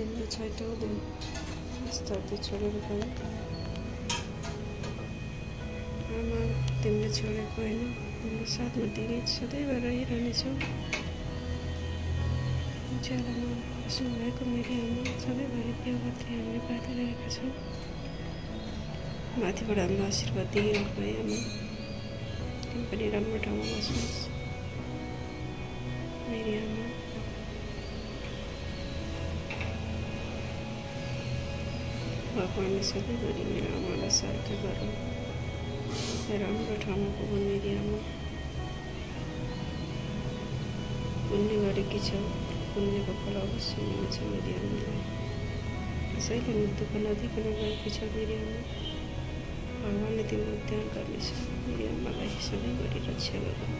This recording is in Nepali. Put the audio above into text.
तिम्रो छैटौँ दिन धरती छोडेर गयो। आमा तिमीले छोडेको होइन, तिम्रो साथमा तिमी सदैव रहिरहनेछौ। उज्यालोमा बस्नुभएको मेरी आमा सधैँभरि देवगति हामीले बाँधिरहेका छौँ। माथिबाट हामीलाई आशीर्वाद दिइराख्नु है आमा। तिमी पनि राम्रो ठाउँमा बस्नुहोस् मेरी आमा। भगवान्ले सधैँभरि मेरो आमालाई सहायता गरौँ, राम्रो ठाउँमा पुगुन् मेरी आमा। पुण्य गरेकी छौ, पुण्यको फल अवश्य मिल्छ मेरी आमालाई। कसैले मृत्युको नदिकन गएकी छ मेरी आमा। भगवान्ले तिम्रो उद्धार गर्नेछ, मेरी आमालाई सधैँभरि रक्षा गरौँ।